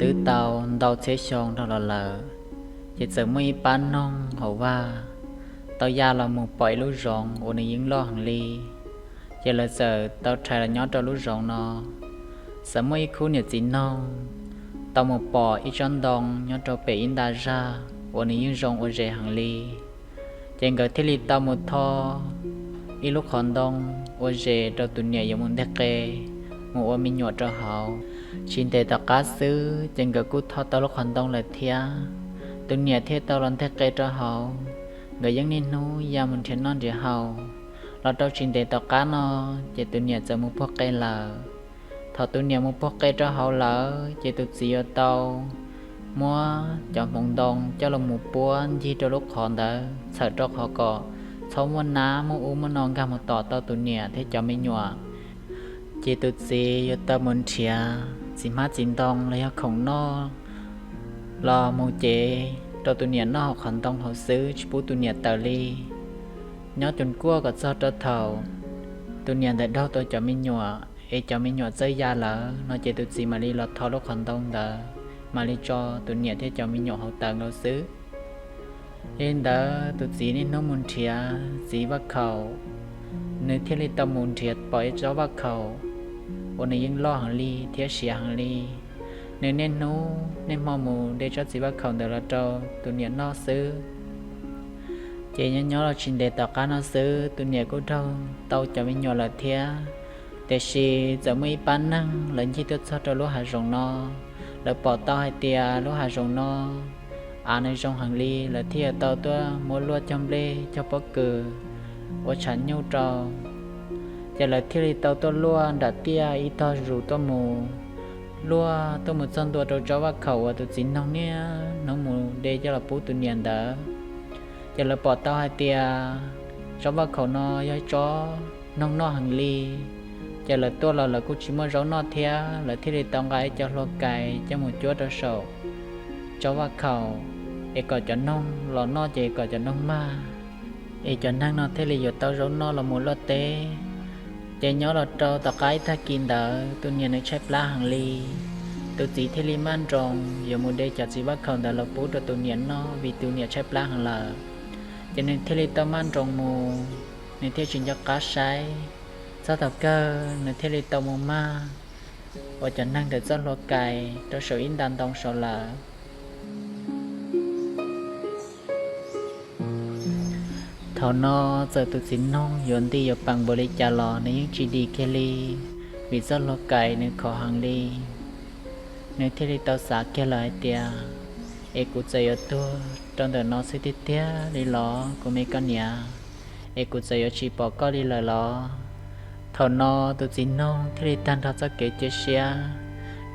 twb tau ntau txhiab xyoo dhau los lawm, ces txawm muaj ib pab noog hauv vaj tau ya los mus pom ib lub zoov uas nws yeej loj heev li. Ces lawv txawm tau rhais los nyob rau lub zoov no. Txawm muaj ib khub niam txiv noog tau mus pom ib tsob ntoo nyob rau pem ib nta zaj uas nws yeej zoo ua zes heev li. Ces nkawd thiaj li tau mus tho ib lub qhov ntoo ua zes rau tus niam yuav mus nteg qe mus ua me nyuam rau hauv. Tsis ntev tom qab xwb ces nkawd kuj tho tau lub qhov ntoo lawm thiab. Tus niam thiaj tau los nteg qe rau hauv. Nkawd yeej niaj hnub ya mus nrhiav noj nrhiav haus. Los rau tsis ntev tom qab no, ces tus niam txawm mus puag qe lawm. Thaum tus niam mus puag qe rau hauv lawm ces tus txiv yuav tau muab cov hmoov ntoo coj los mus puab ncig rau lub qhov ntawd txhawm rau qhov kom txhob muaj nab muaj ub muaj no nkag mus tom tau tus niam thiab cov me nyuam. Ces tus txiv yuav tau mus nrhiav txiv hmab txiv ntoo los yog khoom noj los mus cev rau tus niam noj hauv qhov ntoo hauv xwb, tsis pub tus niam tawm li. Nyob cus kuaj kom txog rau thaum tus niam ntawd daug tau cov me nyuam es cov me nyuam txawj ya lawm no ces tus txiv mam li los tho lub qhov ntoo ntawd, mam li tso tus niam thiab cov me nyuam hauv tawm nkaus xwb. Yog li ntawd tus txiv niaj hnub mus nrhiav txiv vaj khaum, nws thiaj li tau mus nrhiav pom ib tsob vaj khaum uas nws yeej loj heev li thiab siav heev li. Nws niaj hnub niaj hmo mus de tsob txiv vaj khaum ntawd los rau tus niam noj xwb. Ces nyob nyob los tsis ntev tom qab no xwb tus niam kuj raug tau cov me nyuam lawm thiab. Tiam sis txawm muaj ib pab neeg lawv ncig tuaj txog rau lub hav zoov no, lawv pom tau hais tias lub hav zoov no av nws zoo heev li, lawv thiaj yuav tau tuaj muab luaj cog nplej cog pob kws ua tshav nyuj rau. Ces lawv thiaj li tau tuaj luaj nram tiaj ib tog zus tuaj mus, luaj tuaj mus txog ntua rau tsob vaj khaum uas tus txiv noog niaj hnub mus de coj los pub tus niam ntawd. Ces lawv pom tau hais tias tsob vaj khaum no yog tsob noog noj heev li, ces lawv tuaj los lawv kuj tsis muaj zaub noj thiab, lawv thiaj li tau nqa ib co hlua kais coj mus cuab rau saum tsob vaj khaum es kom cov noog los noj ces kom cov noog mag, es cov neeg no thiaj li yuav tau zaub noj los mus luaj teb. Ces nyob los rau tom qab ib tag kis ntawd tus niam nws tshaib plab heev li. Tus txiv thiaj li maj nroos yuav mus de cov txiv vaj khaum ntawd los pub rau tus niam noj vim tus niam tshaib plab heev lawm. Ces nws thiaj li tau maj nroos mus, nws thiaj tsis nco qab saib. Txog thaum kawg nws thiaj li tau mus mag uas cov neeg ntawd txoj hlua kais rau saum ib nta ntoo saud lawm. Thaum no txawm tus txiv noog yuav nti yuav peem npaum li cas los nws yeej tsis dim kiag li, vim txoj hlua kais nws khov heev li. Nws thiaj li tau xav kiag lawm hais tias, es kuv txawm yuav tuag rau ntawm no xwb tiag tiag li los kuv me koj niam, es kuv txawm yuav tsis pom koj li lawm los? Thaum no tus txiv noog thiaj li tag nrho txoj kev cia siab,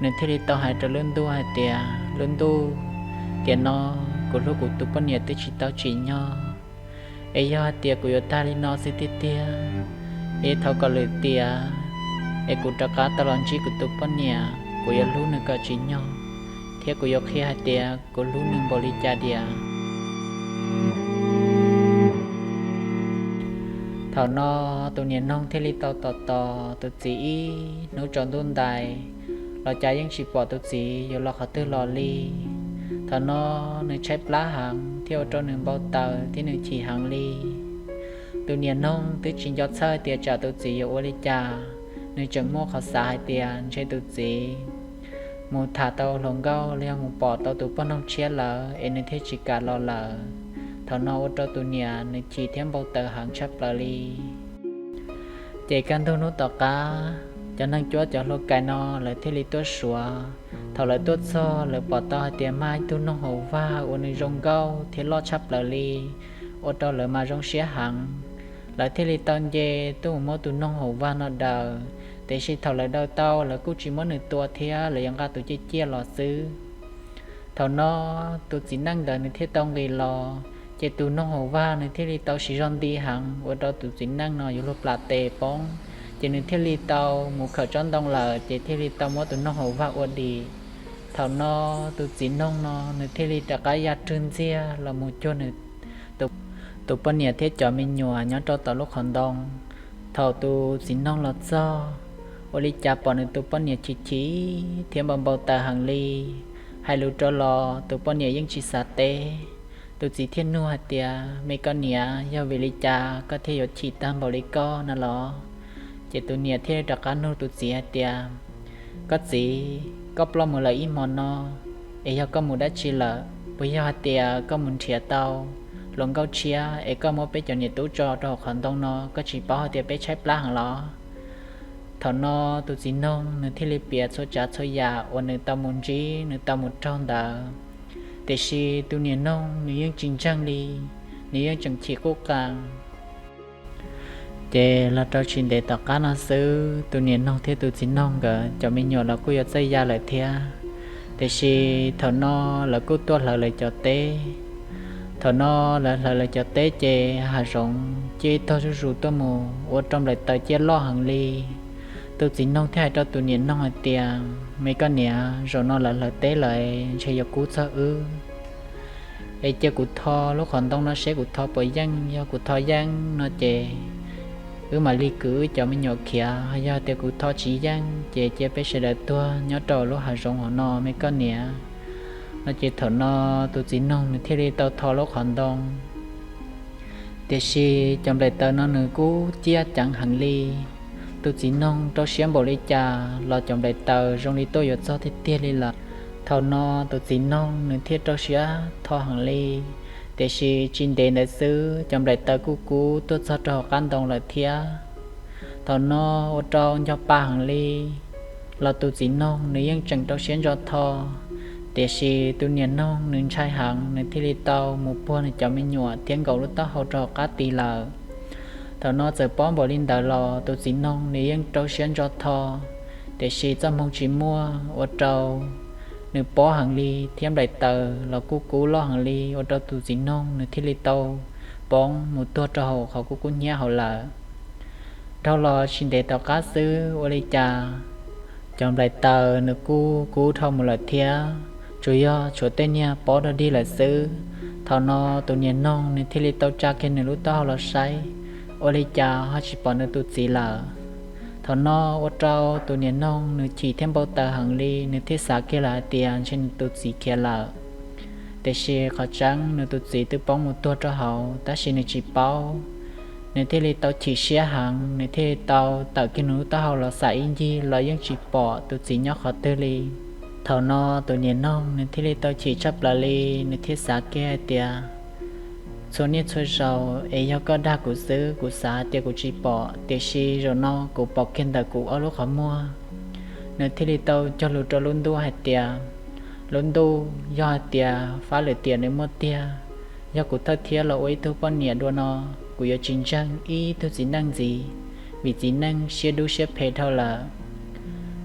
nws thiaj li tau hais rau lub ntuj hais tias, lub ntuj, tiam no kuv hlub kuv tus poj niam twb tsis tau tsim nyog, es yog hais tias kuv yuav tag li no xwb tiag tiag, es thov kom lwm tiam es kuv rov qab tau los ntsib kuv tus poj niam, kuv yuav hlub nws kom tsim nyog, thiab kuv yuav qhia hais tias kuv hlub nws npaum li cas tiag. Thaum no tus niam noog thiaj li tau tos tos tus txiv ib hnub tsaus ntuj ntais los cas yeej tsis pom tus txiv yuav los qhov twg los li. Thaum no nws tshaib plab heev thiab ua rau nws npau taws thiab nws chim heev li. Tus niam noog twb tsis nco txhawj tias tsam tus txiv yuav ua li cas, nws tseem muaj qhov xav hais tias ntshe tus txiv mus tham tau hluas nkauj los yog mus pom tau tus poj noog tshiab lawm es nws thiaj tsis kam los lawm. Thaum no ua rau tus niam nws chim thiab npau taws heev tshaj plaws li. Ces kaj ntug hnub tom qab, cov neeg cuab cov hlua kais no lawv thiaj li tuaj suav. Thaum lawv tuaj txog lawv pom tau hais tias mag ib tug noog haus vag uas nws zoo nkauj thiab loj tshaj plaws li, ua rau lawv mas zoo siab heev. Lawv thiaj li tau nce tuaj mus muab tus noog haus vag no daws, tiam sis thaum lawv daws tau lawv kuj tsis muab nws tua thiab lawv yuav nqa tus ciaj ciaj los xwb. Thaum no tus txiv neej ntawd nws thiaj tau nqis los, ces tus noog haus vag nws thiaj li tau siv zog nti heev ua rau tus txiv neej no yuav luag plam tes poob, ces nws thiaj li tau mus khawm tsob ntoo lawm ces thiaj li tau muab tus noog haus vag ua dim. Thaum no tus txiv noog no nws thiaj li rov qab ya rwg ntxiag los mus cuag nws tus poj niam thiab cov me nyuam nyob rau tom lub qhov ntoo. Thaum tus txiv noog los txog, ua li cas pom nws tus poj niam chim chim thiab npau npau taws heev li. Hais lus rau los tus poj niam yeej tsis xav teb. Tus txiv thiaj nug hais tias, Me koj niam, yog vim li cas koj thiaj yuav chim tag npaum li koj no los? Ces tus niam thiaj rov qab nug tus txiv hais tias, Koj txiv, koj ploj mus lawm ib hmo no, es yog koj mus dab tsi lawm? Puas yog hais tias koj mus nrhiav tau hluas nkauj tshiab es koj muab peb cov niam tub tso rau hauv qhov ntoo no, koj tsis paub hais tias peb tshaib plab heev los? Thaum no tus txiv noog nws thiaj li piav txhua tsav txhua yam uas nws tau mus ntsib, nws tau mus raug ntawd. Tiam sis tus niam noog nws yeej tsis ntseeg li, nws yeej tseem chim quj qees. Ces los rau tsis ntev tom qab no xwb, tus niam noog thiab tus txiv noog nkawd cov me nyuam los kuj yuav txawj ya lawm thiab. Tiam sis thaum no lawv kuj tuaj hlawv lawv cov teb. Thaum no lawv hlawv lawv cov teb ces hav zoov ciaj ib tog zuj zus tuaj mus ua rau nplaim taws ciaj loj heev li. Tus txiv noog thiaj hais rau tus niam noog hais tias, Me koj niam, zaum no lawv hlawv teb lawm ntshe yuav kub txog wb. Es cia kuv tho lub qhov ntoo no seb kuv tho puas yeej, yog kuv tho yeej no ces wb mam li kwv wb cov me nyuam khiav, yog tias kuv tho tsis yeej ces cia peb sawv daws tuag nyob rau lub hav zoov hauv no me koj niam. No ces thaum no tus txiv noog nws thiaj li tau tho lub qhov ntoo. Tiam sis cov nplaim taws no nws kuj ciaj ceev heev li. Tus txiv noog rau siab npaum li cas los cov nplaim taws zoo li tuaj yuav txog tiag tiag li lawm. Thaum no tus txiv noog nws thiaj rau siab tho heev li. Tiam sis tsis ntev ntawd xwb cov nplaim taws kuj kub tuaj txog rau hauv qab ntoo lawm thiab. Thaum no ua rau nco pa heev li, los tus txiv noog nws yeej tseem rau siab ntso tho. Tiam sis tus niam noog nws ntshai heev, nws thiaj li tau mus puag nws cov me nyuam thiab nkaum lub taub hau rau hauv qab tis lawm. Thaum no txawm pob npaum li ntawd los tus txiv noog nws yeej rau siab ntso tho. Tiam sis txoj hmoo tsis muaj ua rau nws pob heev li thiab nplaim taws los kuj kub loj heev li ua rau tus txiv noog nws thiaj li tau poob mus tuag rau hauv qhov kub kub hnyiab hauv lawm. Dhau los tsis ntev tom qab xwb ua li cas cov nplaim taws nws kuj kub dhau mus lawm thiab, tsuas yog tshuav tej niag pob dog dig lawm xwb. Thaum no tus niam noog nws thiaj li tau tsa kiag nws lub taub hau los saib, ua li cas ho tsis pom nws tus txiv lawm. Thaum no ua rau tus niam noog nws chim thiab npau taws heev li, nws thiaj xav kiag lawm hais tias ntshe nws tus txiv khiav lawm. Tiam sis qhov tseeb nws tus txiv twb poob mus tuag rau hauv tab sis nws tsis paub. Nws thiaj li tau chim siab heev, nws thiaj li tau tawm kiag nws lub taub hau los xam ib ncig los yeej tsis pom tus txiv nyob qhov twg li. Thaum no tus niam noog nws thiaj li tau chim tshaj plaws li, nws thiaj xav kiag hais tias, txhua niaj txhua zaus es yog koj dag kuv xwb, kuv xav tias kuv tsis pom, tiam sis zaum no kuv pom kiag ntawm kuv ob lub qhov muag. Nws thiaj li tau cog lus rau lub ntuj hais tias, lub ntuj, yog hais tias fab lwm tiam nws muaj tiag, yog kuv thawj thiab los ua ib tug poj niam dua no, kuv yuav tsis ntseeg ib tug txiv neej ntxiv, vim txiv neej siab dub siab phem dhau lawm.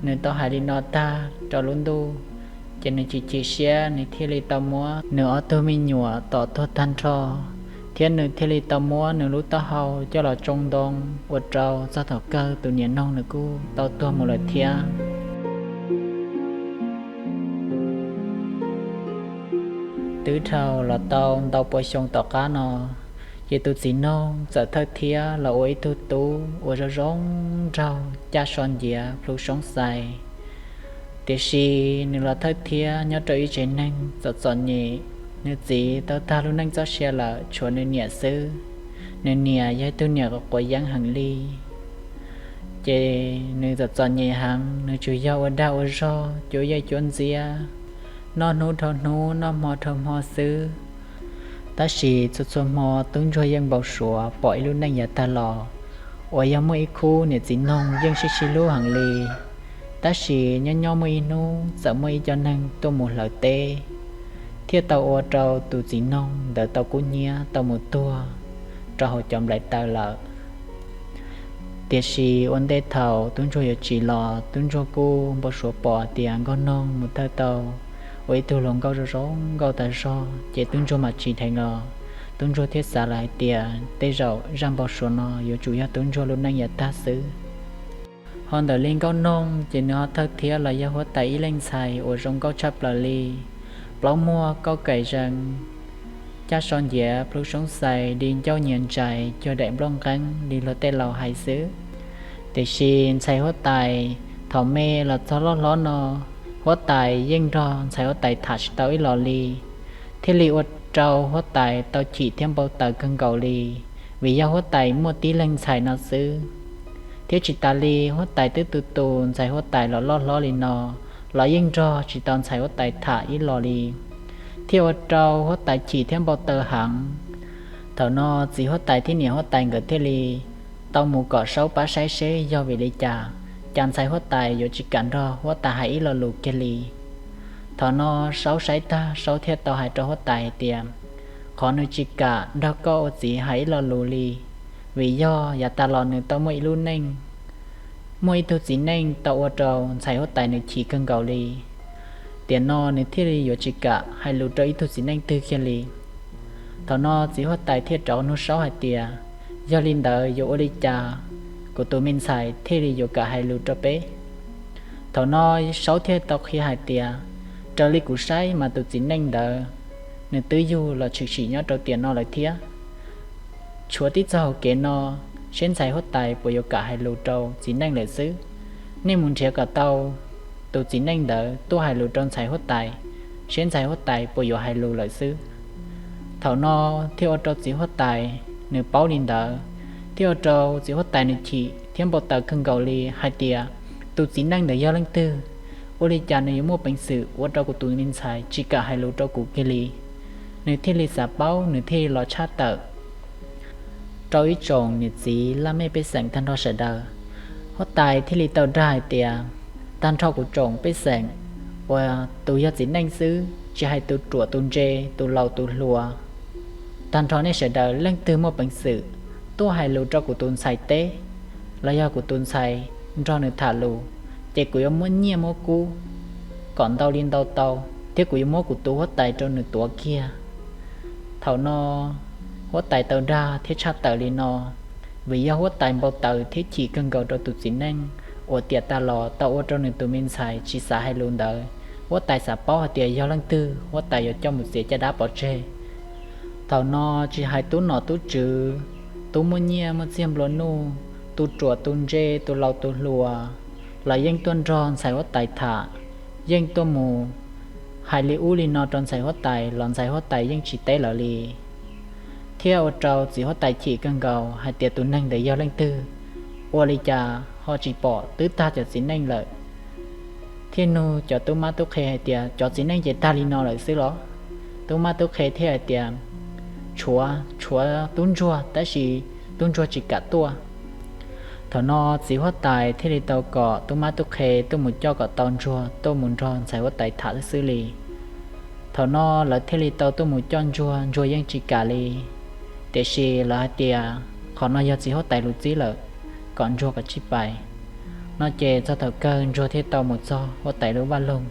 Nws tau hais li no tag rau lub ntuj, ces nws chim chim siab, nws thiaj li tau muab nws ob tug me nyuam tom tuag tag nrho, thiab nws thiaj li tau muab nws lub taub hau coj los tsoo ntoo, ua rau txog thaum kawg tus niam noog nws kuj tau tuag mus lawm thiab. Twb dhau los tau ntau pua xyoo tom qab no, ces tus txiv noog txawm thawj thiab los ua ib tug tub uas zoo zoo nraug, caj so nciav, plhu soob xais. Tiam sis nws los thawj thiab nyob rau ib tsev neeg txom txom nyem, nws txiv tau tag lub neej txoj sia lawm, tshuav nws niam xwb. Nws niam yog ib tug niam quav yeeb heev li. Ces nws txom txom nyem heev, nws tsuas yog ua dag ua zog, cuab yeej cuab ntxiab, noj hnub dhau hnub, noj hmo dhau hmo xwb. Tab sis txhua txhua hmo tub ntsuag yeej npau suav pom ib lub neej yav tag los uas yog muaj ib khub niam txiv noog yeej sib sib hlub heev li. Tab sis nyob nyob muaj ib hnub txawm muaj ib co neeg tuaj mus hlawv teb, thiaj tau ua rau tus txiv noog ntawd tau kub hnyiab tau mus tuag rau hauv cov nplaim taws lawm. Tiam sis ua ntej thaum tub ntsuag yuav tsim los, tub ntsuag kuj npau suav pom tias nkauj noog mus thawj tau ua ib tug hluas nkauj zoo zoo nkauj tas zog, ces tub ntsuag mam tsim dheev los. Tub ntsuag thiaj xav lawm hais tias tej zaum zaj npau suav no yuav tsum yog tub ntsuag lub neej yav tag xwb. Ho ntawm li nkauj noog ces nws ho thawj thiab los yog huab tais ib leej ntxhais uas zoo nkauj tshaj plaws li, plaub muag kauj kaim zees, caj so nciav plhu soob xais, di ncauj nyias ntsais cuag daim nplooj nqeeb li luag tej laus hais xwb. Tiam sis ntxhais huab tais thaum me los txog loj hlob no, Huab tais yeej nrog ntxhais huab tais tham tsis tau ib los li, thiaj li ua rau huab tais tau chim thiab npau taws kawg nkaus li, vim yog huab tais muaj tib leeg ntxhais no xwb. Thiab tsis tas li, huab tais twb tu tu ntxhais huab tais los loj hlob li no, los yeej nrog tsis tau ntxhais huab tais tham ib los li, thiaj ua rau huab tais chim thiab npau taws heev. Thaum no txiv huab tais thiab niam huab tais nkawd thiaj li tau mus kom saub pab saib seb yog vim li cas, cas ntxhais huab tais yuav tsis kam nrog huab tais hais ib lo lus kiag li. Thaum no saub saib tag, saub thiaj tau hais rau huab tais hais tias, qhov nws tsis kam nrog koj ua txiv hais ib lo lus li, vim yog yav tas los nws tau muaj ib lub neej, muaj ib tug txiv neej tau ua rau ntxhais huab tais nws chim kawg nkaus li. Tiam no nws thiaj li yuav tsis kam hais lus rau ib tug txiv neej twg kiag li. Thaum no txiv huab tais thiaj rov nug saub hais tias, yog li ntawd yuav ua li cas kuv tus me ntxhais thiaj li yuav kam hais lus rau peb? Thaum no saub thiaj tau qhia hais tias, raws li kuv saib mas tus txiv neej ntawd nws twb yug los tshwm sim nyob rau tiam no lawm thiab. Tshuav tib txoj hauv kev no, seb ntxhais huab tais puas yuav kam hais lus rau txiv neej lawm xwb. Nej mus nrhiav kom tau tus txiv neej ntawd tuaj hais lus rau ntxhais huab tais, seb ntxhais huab tais puas yuav hais lus lawm xwb. Thaum no thiaj ua rau txiv huab tais nws paub li ntawd, thiaj ua rau txiv huab tais nws chim thiab npau taws kawg nkaus li hais tias, tus txiv neej ntawd yog leej twg? Ua li cas nws yuav muaj peev xwm ua rau kuv tus me ntxhais tsis kam hais lus rau kuv kiag li? Nws thiaj li xav paub, nws thiaj li los tshaj tawm rau ib tsoom niam txiv laj mej pej xeem tag nrho sawv daws. Huab tais thiaj li tau dag hais tias, tag nrho kuv tsoom pej xeem uas tus yog txiv neej xwb, tsis hais tus ruam tus ntse, tus laus tus hluas, tag nrho nej sawv daws leej twg muaj peev xwm tuaj hais lus rau kuv tus ntxhais teb, los yog kuv tus ntxhais nrog nws tham lus, ces kuv yuav muab nyiaj muab kub kom ntau li ntau tau, thiab kuv yuav muab kuv tus huab tais rau nws tuav kiag. Thaum no huab tais tau dag thiab tshaj tawm li no, vim yog huab tais npau taws thiab chim kawg nkaus rau tus txiv neej uas tiam tas los tau ua rau nws tus me ntxhais tsis xav hais lus ntawd. Huab tais xav paub hais tias yog leej twg, huab tais yuav coj mus txiav caj dab pov tseg. Thaum no tsis hais tub nom tub tswv, tub muaj nyiaj muaj txiag nplua nuj, tus ruam tus ntse, tus laus tus hluas, los yeej tuaj nrog ntxhais huab tais tham, yeej tuaj mus hais li ub li no rau ntxhais huab tais los ntxhais huab tais yeej tsis teb lawv li. Thiab ua rau txiv huab tais chim kawg nkaus hais tias tus neeg ntawd yog leej twg, ua li cas ho tsis pom twb tag cov txiv neej lawm. Thiaj nug cov tub mab tub qhe hais tias, cov txiv neej ces tag li no lawm xwb los? Tub mab tub qhe thiaj hais tias, tshuav, tshuav tub ntsuag tab sis tub ntsuag tsis kam tuaj. Thaum no txiv huab tais thiaj li tau kom tub mab tub qhe tuaj mus coj kom tau ntsuag tuaj mus nrog ntxhais huab tais tham xwb li. Thaum no lawv thiaj li tau tuaj mus coj ntsuag, ntsuag yeej tsis kam li. Tiam sis lawv hais tias qhov no yog txiv huab tais lus txib lawm, kom ntsuag kom tsij pais. No ces txog thaum kawg ntsuag thiaj tau mus txog huab tais lub vaj loog.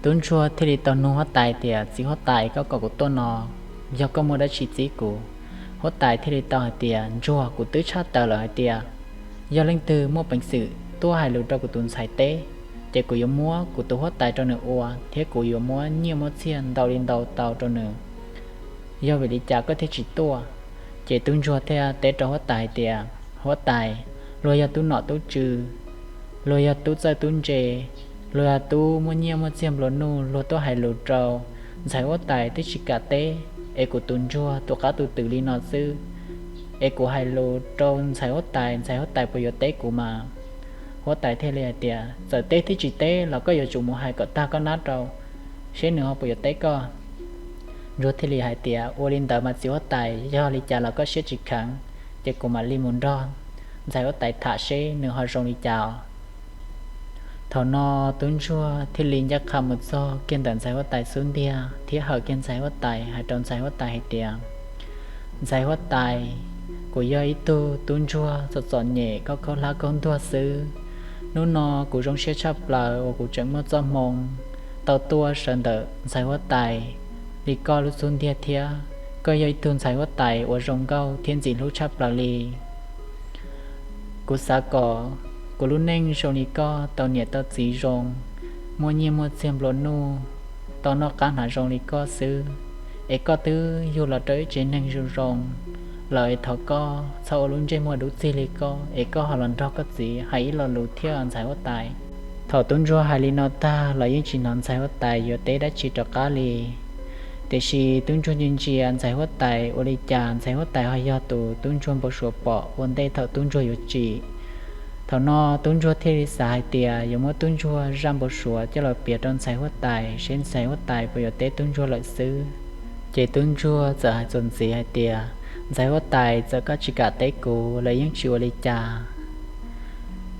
Tub ntsuag thiaj li tau nug huab tais tias, txiv huab tais, koj kom kuv tuaj no yog koj muaj dab tsi txib kuv? Huab tais thiaj li tau hais tias, ntsuag, kuv twb tshaj tawm lawm hais tias yog leej twg muaj peev xwm tuaj hais lus rau kuv tus ntxhais teb, ces kuv yuav muab kuv tus huab tais rau nws ua thiab kuv yuav muab nyiaj muab txiag ntau li ntau tau rau nws. Yog vim li cas koj thiaj tsis tuaj? Ces tub ntsuag thiaj teb rau huab tais hais tias, huab tais, luag yog tub nom tub tswv, luag yog tub txawj tub ntse, luag yog tub muaj nyiaj muaj txiag nplua nuj, luag tuaj hais lus rau ntxhais huab tais twb tsis kam teb, es kuv tus ntsuag tus qab tus twm li no xwb, es kuv hais lus rau ntxhais huab tais, ntxhais huab tais puas yuav teb kuv mas? Huab tais thiaj li hais tias, txawm teb thiab tsis teb los koj yuav tsum mus hais kom tag koj nab rau, seb nws ho puas yuav teb koj. Ntsuag thiaj li hais tias, ua li ntawd mas txiv huab tais, yog li cas los koj siab tsis kheev, ces kuv mam li mus nrog ntxhais huab tais tham seb nws ho zoo li cas. Thaum no tub ntsuag thiaj li ncaj qha mus txog kiag ntawm ntxhais huab tais xub ntiag thiab hawm kiag ntxhais huab tais, hais rau ntxhais huab tais hais tias, ntxhais huab tais, kuv yog ib tug tub ntsuag txom txom nyem, khaub khaub hlab khaub ntuag xwb. Hnub no kuv zoo siab tshaj plaws uas kuv tseem muaj txoj hmoo tau tuaj sawv ntawm ntxhais huab tais li koj lub xub ntiag thiab. Koj yog ib tug ntxhais huab tais uas zoo nkauj thiab ntxim hlub tshaj plaws li. Kuv xav kom kuv lub neej zoo li koj, tau niam tau txiv zoo, muaj nyiaj muaj txiag nplua nuj, tau noj qab hnav zoo li koj xwb. Es koj twb yug los rau ib tsev neeg zoo zoo lawm, es thov koj txhob ua lub ntsej muag dub txig li koj, es koj ho los nrog koj txiv hais ib lo lus thiab ntxhais huab tais. Thaum tub ntsuag hais li no tag los yeej tsis hnov ntxhais huab tais yuav teb dab tsi rov qab li. Tiam sis tub ntsuag ntsia ntsia ntxhais huab tais ua li cas ntxhais huab tais ho yog tus tub ntsuag npau suav pom ua ntej thaum tub ntsuag yuav tsim. Thaum no tub ntsuag thiaj li xav hais tias yuav muab tub ntsuag zaj npau suav coj los piav rau ntxhais huab tais seb ntxhais huab tais puas yuav teb tub ntsuag lawm xwb. Ces tub ntsuag txawm hais txuas ntxiv hais tias, ntxhais huab tais, txawm koj tsis kam teb kuv los yeej tsis ua li cas.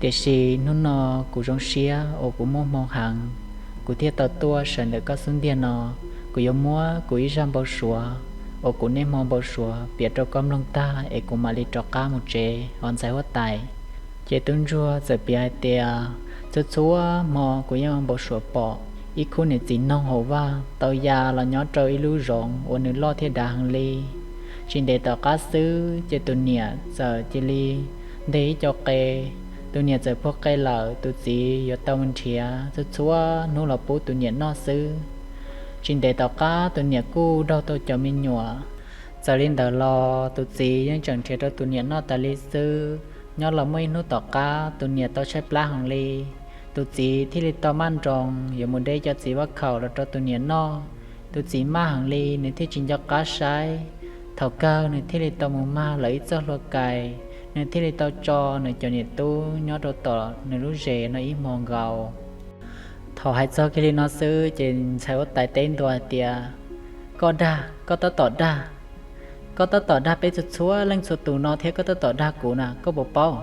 Tiam sis hnub no kuv zoo siab uas kuv muaj hmoo heev, kuv thiaj tau tuaj sawv ntawm koj xub ntiag no. Kuv yuav muab kuv ib zaj npau suav uas kuv niaj hmo npau suav piav rau koj mloog tag es kuv mam li rov qab mus tsev os ntxhais huab tais. Ces tub ntsuag txawm piav hais tias, txhua txhua hmo kuv yeej npau suav pom ib khub niam txiv noog hauv vaj tau ya los nyob rau ib lub zoov uas nws loj thiab dav heev li. Tsis ntev tom qab xwb ces tus niam txawm cia li nteg ib co qe. Tus niam txawm phua qe lawm, tus txiv yuav tau mus nrhiav txhua txhua hnub los pub tus niam noj xwb. Tsis ntev tom qab tus niam kuj daug tau cov me nyuam. Txawm li ntawd los tus txiv yeej tseem nrhiav rau tus niam noj tas li xwb. Nyob los muaj ib hnub tom qab tus niam tau tshaib plab heev li, tus txiv thiaj li tau maj nroos yuav mus de cov txiv vaj khaum los rau tus niam noj. Tus txiv maj heev li nws thiaj tsis nco qab saib. Thaum kawg nws thiaj li tau mus mag lawv ib txoj hlua kais, nws thiaj li tau tso nws cov niam tub nyob rau tom nws lub zes no ib hmo nkaus. Thaum hais txog kiag li no xwb ces ntxhais huab tais teb ntua hais tias, koj dag, koj tab tom dag, koj tab tom dag peb txhua txhua leej txhua tus no thiab koj tab tom dag kuv na, koj puas paub?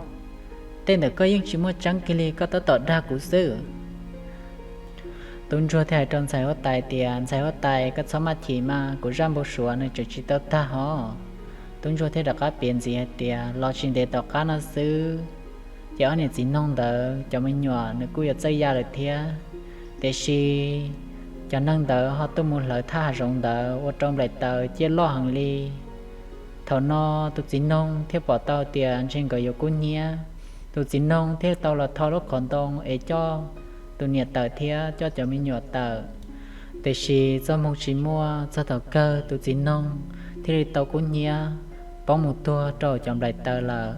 Tej ntawm koj yeej tsis muaj tseeb kiag li, koj tab tom dag kuv xwb. Tub ntsuag thiaj hais rau ntxhais huab tais tias, ntxhais huab tais, koj txhob maj chim mas, kuv zaj npau suav nws tseem tsis tau tag hos. Tub ntsuag thiaj rov qab piav ntxiv hais tias, los tsis ntev tom qab no xwb ces ob niam txiv noog ntawd cov me nyuam nws kuj yuav txawj ya lawm thiab. Tiam sis cov neeg ntawd ho tuaj mus hlawv thaj hav zoov ntawd ua rau nplaim taws ciaj loj heev li. Thaum no tus txiv noog thiaj pom tau tias ntshe nkawd yuav kub hnyiab. Tus txiv noog thiaj tau los tho lub qhov ntoo es coj tus niam tawm thiab coj cov me nyuam tawm. Tiam sis txoj hmoo tsis muaj, txog thaum kawg tus txiv noog thiaj li tau kub hnyiab poob mus tuag rau cov nplaim taws lawm.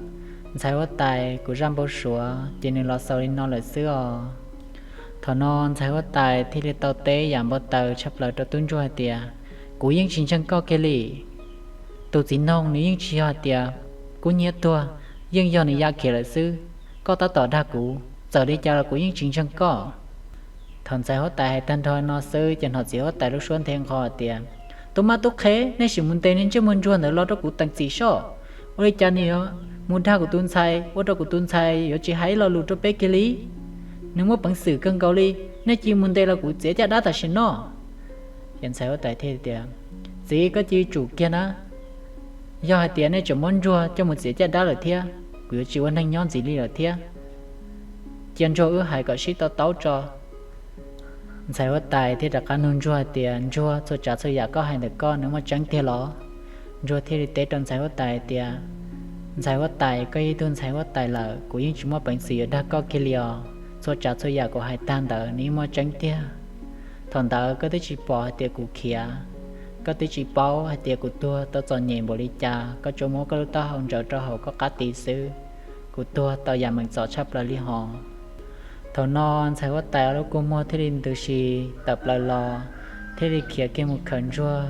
Ntxhais huab tais, kuv zaj npau suav ces nws los xaus li no lawm xwb os. Thaum no ntxhais huab tais thiaj li tau teb yam npau taws tshaj plaws rau tub ntsuag hais tias, kuv yeej tsis ntseeg koj kiag li. Tus txiv noog nws yeej tsis yog hais tias kub hnyiab tuag, yeej yog nws ya khiav lawm xwb. Koj tab tom dag kuv, txawm li cas los kuv yeej tsis ntseeg koj. Thaum ntxhais huab tais hais tag nrho no xwb ces hnov txiv huab tais lub suab nthe nqho tias, tub mab tub qhe, nej sim mus ntes niag ntsej muag ntsuag ntawd los rau kuv teem txim soj. Ua li cas nws yuav mus dag kuv tus ntxhais ua rau kuv tus ntxhais yuav tsis hais ib lo lus rau peb kiag li? Nws muaj peev xwm kawg nkaus li, nej cia mus ntes los kuv txiav caj dab tam sim no. Ces ntxhais huab tais thiaj tias, txiv, koj cia tsum kiag na. Yog hais tias nej tseem muab ntsuag coj mus txiav caj dab lawm thiab, kuv yuav tsis ua neeg nyob ntxiv li lawm thiab. Cia ntsuag wb hais kom sib to taub tso. Ntxhais huab tais thiaj rov qab nug ntsuag hais tias, ntsuag, txhua tsav txhua yam koj hais ntawm koj nws muaj tseeb tiag los? Ntsuag thiaj li teb rau ntxhais huab tais hais tias, ntxhais huab tais, koj yog ib tug ntxhais huab tais lawm, kuv yeej tsis muaj peev xwm yuav dag koj kiag li os. Txhua tsav txhua yam kuv hais tag ntawd nws yeej muaj tseeb tiag. Thaum ntawd koj twb tsis pom hais tias kuv khiav, koj twb tsis paub hais tias kuv tuag tau txom nyem npaum li cas, koj tsuas muab koj lub taub hau ntsaws rau hauv koj qab tis xwb. Kuv tuag tau yam meem txom tshaj plaws li hos. Thaum no ntxhais huab tais ob lub kua muag thiaj li ntws si tawm plaws los, thiaj li khiav kiag mus khawm ntsuag,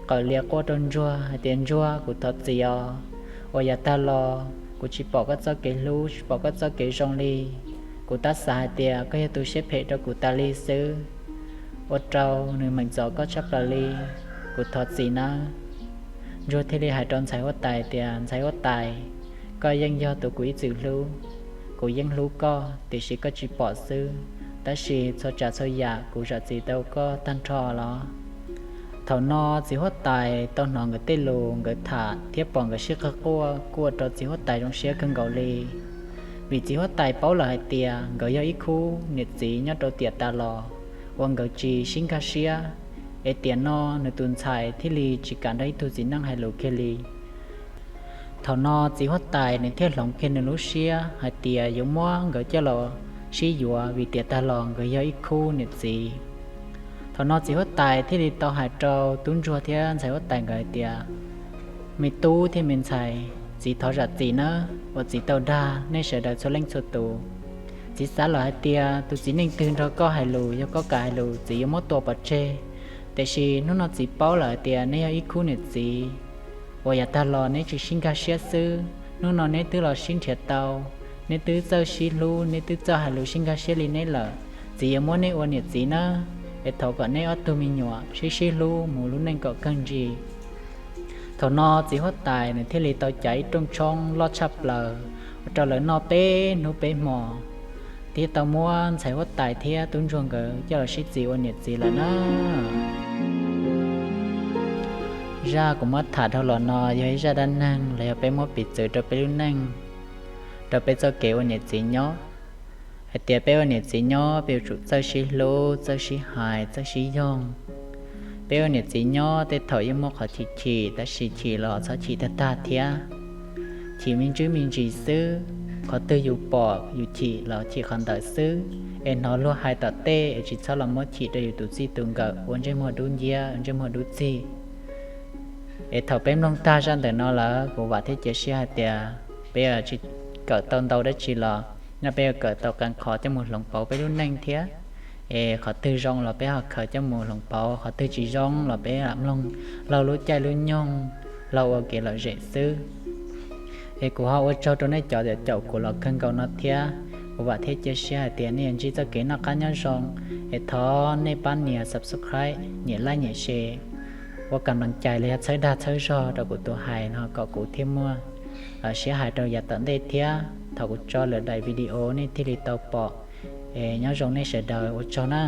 qawm lias quaj rau ntsuag hais tias, ntsuag, kuv thov txim os. Uas yav tag los kuv tsis pom koj txoj kev hlub, tsis pom koj txoj kev zoo li. Kuv tab xav hais tias koj yog tus siab phem rau kuv tas li xwb, ua rau nws meem txom koj tshaj plaws li. Kuv thov txim nawb. Ntsuag thiaj li hais rau ntxhais huab tais tias, ntxhais huab tais, koj yeej yog tus kuv ib txwm hlub. Kuv yeej hlub koj tiam sis koj tsis pom xwb, tab sis txhua tsav txhua yam kuv zam txim rau koj tag nrho los. Thaum no txiv huab tais tau hnov nkawd tej lus nkawd tham thiab pom nkawd sib qawg quaj kuj ua rau txiv huab tais zoo siab kawg nkaus li. Vim txiv huab tais paub lawm hais tias nkawd yog ib khub niam txiv nyob rau tiam tas los uas nkawd tsis sib nkag siab, es tiam no nws tus ntxhais thiaj li tsis kam nrog ib tug txiv neej hais lus kiag li. Thaum no txiv huab tais nws thiaj hloov kiag nws lub siab hais tias yuav muab nkawd coj los sib yuav vim tiam tas los nkawd yog ib khub niam txiv. Thaum no txiv huab tais thiaj li tau hais rau tub ntsuag thiab ntxhais huab tais nkawd hais tias, me tub thiab me ntxhais, txiv thov zam txim nawb uas txiv tau dag nej sawv daws txhua leej txhua tus. Txiv xav lawm hais tias tus txiv neej twg nrog koj hais lus, yog koj kam hais lus, txiv yuav muab tua pov tseg. Tiam sis hnub no txiv paub lawm hais tias neb yog ib khub niam txiv uas yav tag los neb tsis sib nkag siab xwb, hnub no neb twb los sib nrhiav tau, neb twb txawj sib hlub, neb twb txawj hais lus sib nkag siab li neb lawm. Txiv yuav muab neb ua niam txiv nawb, es thov kom neb ob tug me nyuam sib sib hlub mus lub neej kom kawg ntsis. Thaum no txiv huab tais nws thiaj li tau cav ib rooj tshoob loj tshaj plaws ua rau lawv noj peb hnub peb hmo, thiab tau muab ntxhais huab tais thiab tub ntsuag nkawd coj los sib txis ua niam txiv lawm na. Zaj kuv muab tham dhau los no yog ib zaj dab neeg los yog peb muab piv txwv rau peb lub neej, rau peb txoj kev ua niam txiv nyob, hais tias peb ua niam txiv nyob peb yuav tsum txawj sib hlub, txawj sib hais, txawj sib yoog. Peb ua niam txiv nyob tej thaum yeej muaj qhov chim chim, tab sis chim los txhob chim tag tag thiab. Chim me ntsis me ntsis xwb, qhov twg yus pom yus chim los chim qhov ntawd xwb, es hnov luag hais tom tej es tsis txhob los muab chim rau yus tus txij tus nkawm ua ntsej muag dub nciab, ua ntsej muag dub txig. Es thaum peb mloog tag zaj ntawm no lawm, kuv vam thiab cia siab hais tias peb tsis kawm tau ntau dab tsi los nyob peb yuav kawm tau qee qhov coj mus hloov pauv peb lub neej thiab. Es qhov twg zoo los peb ho khaws coj mus hloov pauv, qhov twg tsis zoo los peb lam mloog laug lub caij lub nyoog, laug ua kev lom zem xwb. Es kuv ho ua tsaug rau nej cov caum kuv los kawg nkaus no thiab. Kuv vam thiab cia siab hais tias nej yuav ntsib txoj kev noj qab nyob zoo. Es thov nej pab nias subscribe, nias like, nias share, ua kam nplees cais los yog txhawb dag txhawb zog rau kuv tus hais no kom kuv thiaj muaj siab hais rau yav tom ntej thiab thaum kuv tso lwm daim video nej thiaj li tau pom. Es nyob zoo nej sawv daws, ua tsaug na.